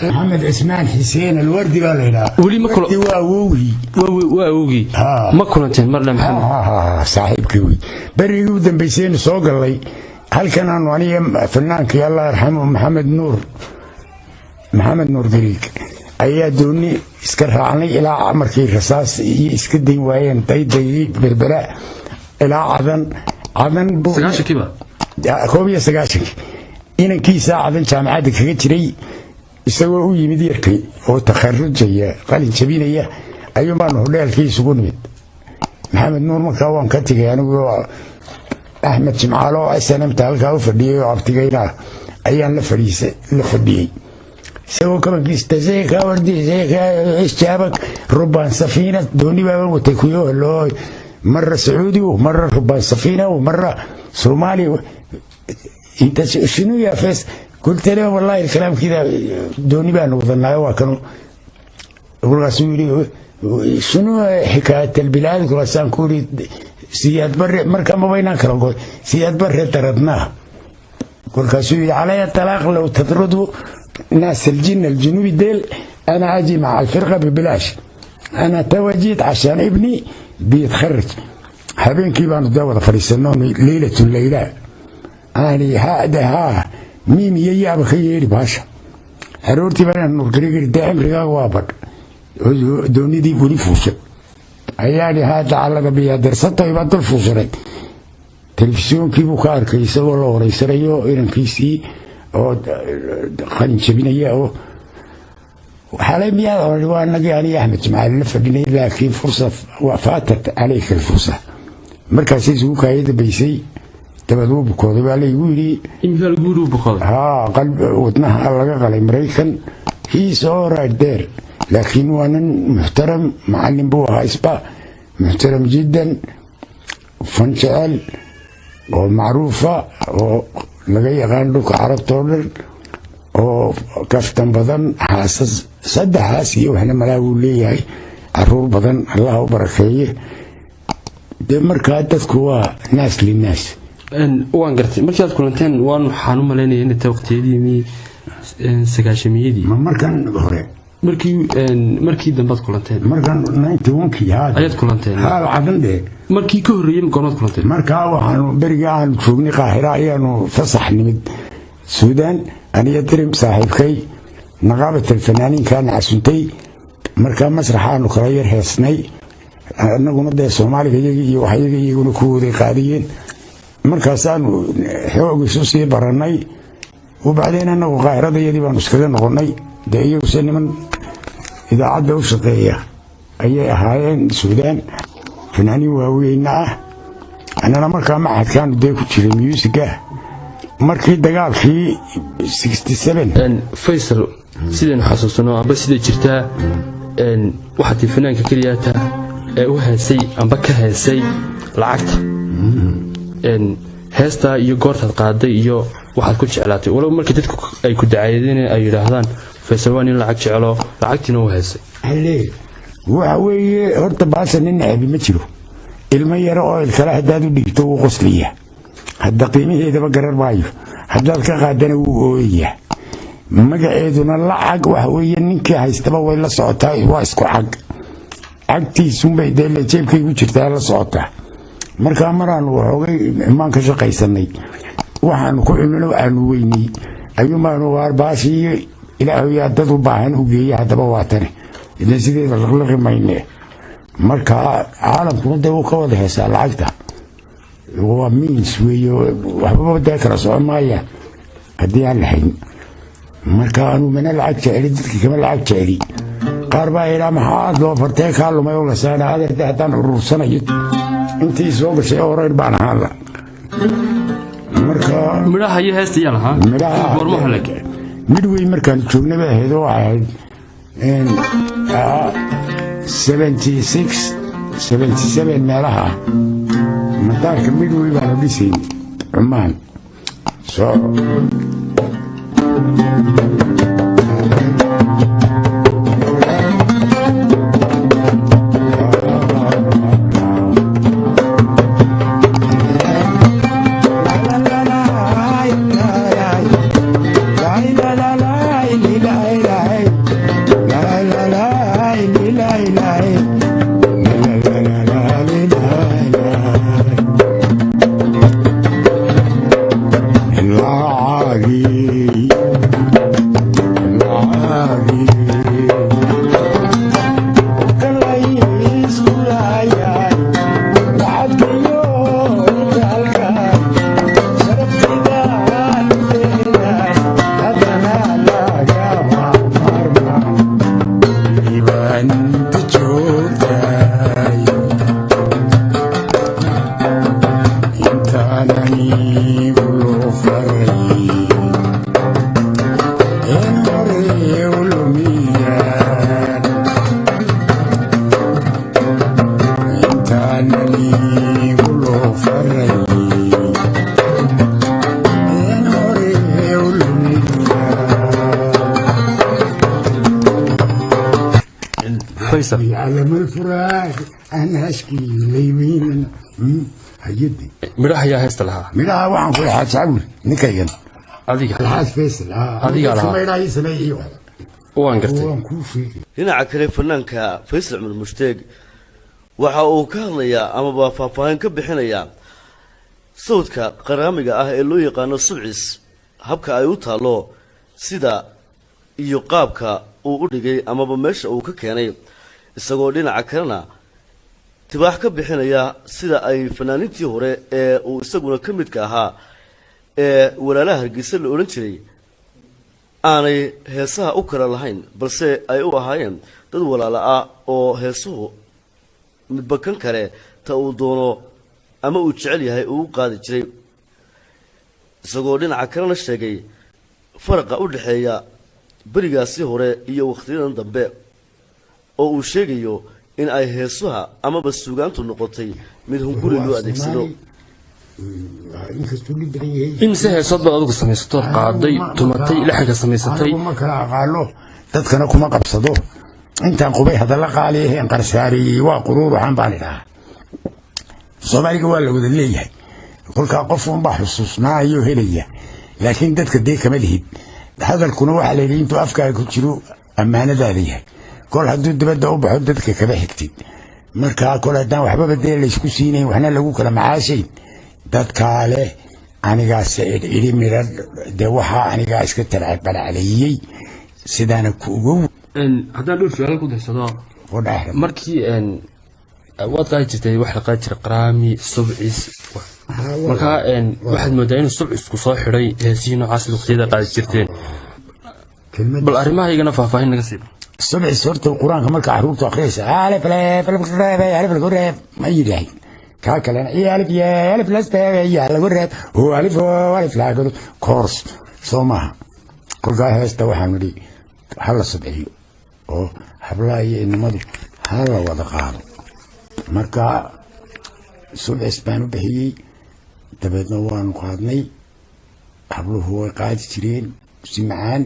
Maxamed Cismaan Xuseen Alwardi baa la yidhaha. Weli ma Wardi waa awowgii. Waa awowgii. Haa. Ma kulanteen marle, Maxamed? Ha, saaxiibkii wey. Berigii u dambaysaynu soo gallay halkan aanu aniga fanaankii, Allah yarxamu, Maxamed Nuur, Maxamed Nuur Gariig, ayaa dooni iska raacnay ilaa markii rasaas iyo iska dayn waayeen daydayii Berbera ilaa Cadan. Cadan buu 90-kiiba? 91-kii. Inankiisaa Cadan jaamacadda kaga jiray. Isagoo u yimid yarkay oo takharujaya, qalin jabinaya, ayuun baanu hodheelkii isugu nimid. Maxamed Nuur markaa waan ka tegay anigoo Axmed Jimcaalo oo SNMta halkaa u fadhiyay oo abtigayna ayaan la fadhiisay, la fadhiyey, isagoo kabankiisa taseeka wardi isjaabak ربان سفينة. Dooni baaban watay kuyo loo مرة سعودي ومرة ربان سفينة ومرة صومالي. انت شنو يا فيس؟ قلت له والله الكلام كذا، dooni baan wadanaayo. Waa kanu kolkaasuu yidhi: شنو حكاية البلاد؟ Kolkaasaan ku yidhi: Siyaad Barre marka mabaynaan kala goy, Siyaad Barre taradnaa. Kolkaasuu yidhi: علي الطلاق لو تطردوا ناس الجن الجنوبي ديل انا اجي مع الفرقه ببلاش، انا تو جيت عشان ابني بيتخرج. Habeenkii baanu dee wada fadhiisano ليلة ليلى ani hada haa miim iyo yaaba ka yeedhi baasha. Aroortii baan Nuur Garigari dee cimrigaaga waa badh, doonidii weli fuushay ayaani haa dacalada biyaa darsantay baa dul fuushanay. Telefisyonkii buu ka arkay isagoo la wareysanayo inankiisii oo qalin jabinaya oo xalay miyaad oran waa nagii aniga Axmed Jimcaale la fadhinay, laakiin فرصة فاتت عليك الفرصة. Markaasay isugu kaaya dambaysay. Dabeed wuu bukooday baa laygu yidhi. Imika lagu yidhi wuu bukooday? Haa, qalb wadnaha laga qalay Maraykan. He's all right there, laakiin waa nin muxtaram, macalin buu ahaa isba, muxtaram جدا, fan jecel oo macruufa oo laga yaqaan dhulka Carabta oo dhan, oo kaftan badan, xaasas saddexaas iyo waxna malaa wuu leeyahay, caruur badan, Allah u barakeeye. Dee markaa dadku waa ناس للناس. Waan gartay. Markii aad kulanteen waan waxaan u malaynaya inay tahay waqtiyadii 90-miyadii. Ma markan hore? Markii dambaad kulanteen. Markan 91-kii, haa. Ayaad kulanteen? Haa, Cadan dee. Markii ka horreeyey goormaad kulanteen? Markaa waxaanu beriga aanu joognay Qaahira ayaanu fasax nimid Suudaan, aniyo Dirim saaxiibkay. نقابة الفنانين kaana casuntay. Markaa masraxaanu kala yar heesnay, annaguna dee Soomaaliga iyagii iyo waxyaga iyaguna kuwooday qaadiyeen. Markaasaanu xoog isu sii barannay. وبعدين annagu Qaahirada iyadii baanu iskaga noqonnay. Dee iyaguse niman idaacadda u shaqeeya ayay ahaayeen Suudaan, fanaaniin waaweyna ah. Annana markaa machadkaanu dee ku jiray muusiga markii dagaalkii. Faysal, sidaynu xasuusano amba siday jirtaa, waxaad tii fanaanka keliyaata ee u heesay amba ka heesay lacagta. Heestaa iyo goortaad qaaday iyo waxaad ku jeclaatay, walow markii dadku ay ku dacaayadeen ay yidhaahdaan Faysal waa nin lacag jecelo, lacagtiina u heesay. Waxa weeye horta baasha nin cebi ma jiro. Ilmo yaro oo ilkale haddaad u dhiibto wuu qoslaya, hadda qiimaheedaba garan maayo, haddaad ka qaadana wuu ooyayaa. Magaceeduna lacag waxa weeye ninkii haystaba way la socotaa, waa isku cag, cagtiisunbay dee jeebkay ku jirtaa, la socotaa. Markaa maraanu waxoogay Cumaan ka shaqaysanay, waxaanu ku cunino aanu weynay, ayuunbaanu waar baashii Ilaahu yaa dad u baahan u geeya. Haddaba waa tane idan sideeda liqliqi mayne. Marka caalamkuna dee wuu ka wada heesaa lacagta, waa means weeye, waxbaba dee kala socon maayaan haddii aan lahayn. Marka anuu mana lacag jeceli, dadki kama lacag jeceli. Qaar baa idhaa: maxaad loo fartee kaa lumay oo lasaana adeerte? Haddaan urursanayo intii soo gashay oreyn baan ahaan la marka. Midhaha iyo heesta yaa lahaa? Midhaha Goormaha laakiin? Midh wey markaan joognay bay ahayd, oo ahayd 76, 77 meelaha. Madaarka Midway baanu dhisayn Cumaan soo. Faysal. يعلم الفراق انا اشكي ليمين hayadii. Midhaha ayaa heesta lahaa? Midhaha waxaan ku lahaa Jacawil, ninkaygan. Adiga? Alxaaj Faysal. Adigaa lahaa. Midhaha ii sameeyey wax. Waan gartay. Waan kuu sheegay. Dhinaca kale, fanaanka Faysal Cumar Mushteeg waxa uu ka hadlayaa amaba faahfaahin ka bixinayaa sawdka qaraamiga ah ee loo yaqaano subcis, habka ay u taallo, sida iyo qaabka uu u dhigay amaba meesha uu ka keenay, isagoo dhinaca kalena tibaax ka bixinaya sida ay fanaaniintii hore ee uu isaguna ka midka ahaa ee Walaalaha Hargeysa la odhan jiray aanay heesaha u kala lahayn, balse ay u ahaayeen dad walaala ah oo heesuhu midba kan kale ta uu doono ama uu jecel yahay uu u qaadi jiray, isagoo dhinaca kalena sheegay faraqa u dhexeeya berigaasi hore iyo wakhtiyadan dambe oo uu sheegayo in ay heesuha amaba suugaantu noqotay mid hunguri loo adeegsado. Inkastuu dhib badan yahay. Imise heesood baad adigu samaysatood, qaaday, tumatay, laxanka samaysatay? Anigu ma kala aqaano, dadkana kuma qabsado. Intaan qubay hadalla qaali aheen qarsaareeyey waa quruuruxan baan idhahaa. Soomaaliga waa la wada leeyahay, kolkaa qof unbaa xusuusnaayoo helaya, laakiin dadka dee kama lihid. Hadalkuna waxaa la yidhi intuu afkaaga ku jiro ammaanadaada yahay, kol hadduu dibadda u baxo dadka kama xigtid. Markaa kol haddaan waxbaba dee laysku siinayn, waxna lagu kala macaashayn, dadkaa leh. Anigaas idhi midha dee waxaa anigaa iska tarbalacleeyey sidaana ku uga. Haddaan dhowr su-aal ku darsado. Markii waad qaadi jirtay, wax la qaadi jiray qaraami, subcis. Markaa waxaad moodaa inuu subcisku soo xidhay heesihii noocaas waqtiyada qaadi jirteen. Bal arrimahaygana faahfaahin naga siiba. Subcis horta qur-aanka marka caruurtu akhriyaysa alif alif alif alif lagu reeb ma yidhaahin. Kaa kalena iyo alif ya alif laste ya lagu reeb o alif o alif laagado course soo maaha. Kolkaa heesta waxaan nidhi ha la subciyo oo hablaha iyo inamadu ha la wada qaado. Marka subcis baan u bixiyey, dabeedna waanu qaadnay. Habluhu way qaadi jireen si macaan.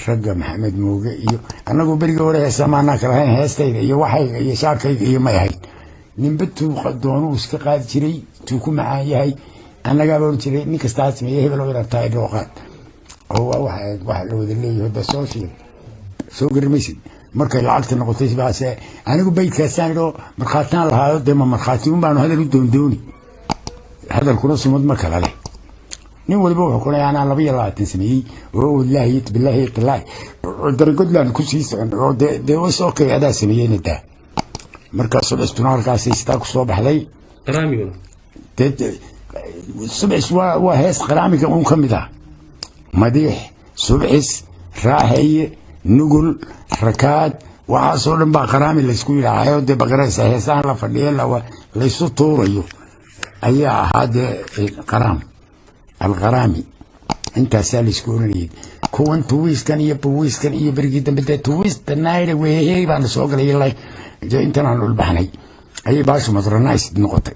Ragga Maxamed Mooge iyo annagu berigii hore heesa maanaa kala hayn. Heestayda iyo waxayga iyo shaarkayga iyo may ahayn. Ninba tuu doonuu iska qaadi jiray, tuu ku macaan yahay. Annagaaba oran jiray nin kastaa sameeye, hebel oo inaad tahay dhoo qaad, oo waa wax la wada leeyahay da social soo garamaysid. Markay lacagta noqotay baase anigu baydkaasaan idhoo markhaataan lahaayo. Dee ma markhaati un baanu hadal u doondooni? Hadalkuna sumad ma kala leh. Nin waliba wuxuu ku leeyahay anaa 22 sameeyey oo wallaahi bilaahi tallaahi daragodland ku sii socon oo dee was okay adaa sameeyeyna daa. Markaa subcistuna halkaasay sidaa ku soo baxday. Qaraamiguna? Dee subcis waa hees qaraamiga uun ka mid ah. Madiix, subcis, raaxeeye, nugul, rakaad, waxaasoo dhan baa qaraami laysku yidhaahayo. Dee baqaraysa heesahan la fadhiye laysu tuurayo ayaa ahaa dee qaraam alqaraami. Intaasaa laysku oranayay. Kuwan tuwiiskan iyo bawiiskan iyo berigii dambe dee tuwiista naayra weehey baana soo galay. Dee intan aan dhulbaxnay ayay baashu modernized noqotay.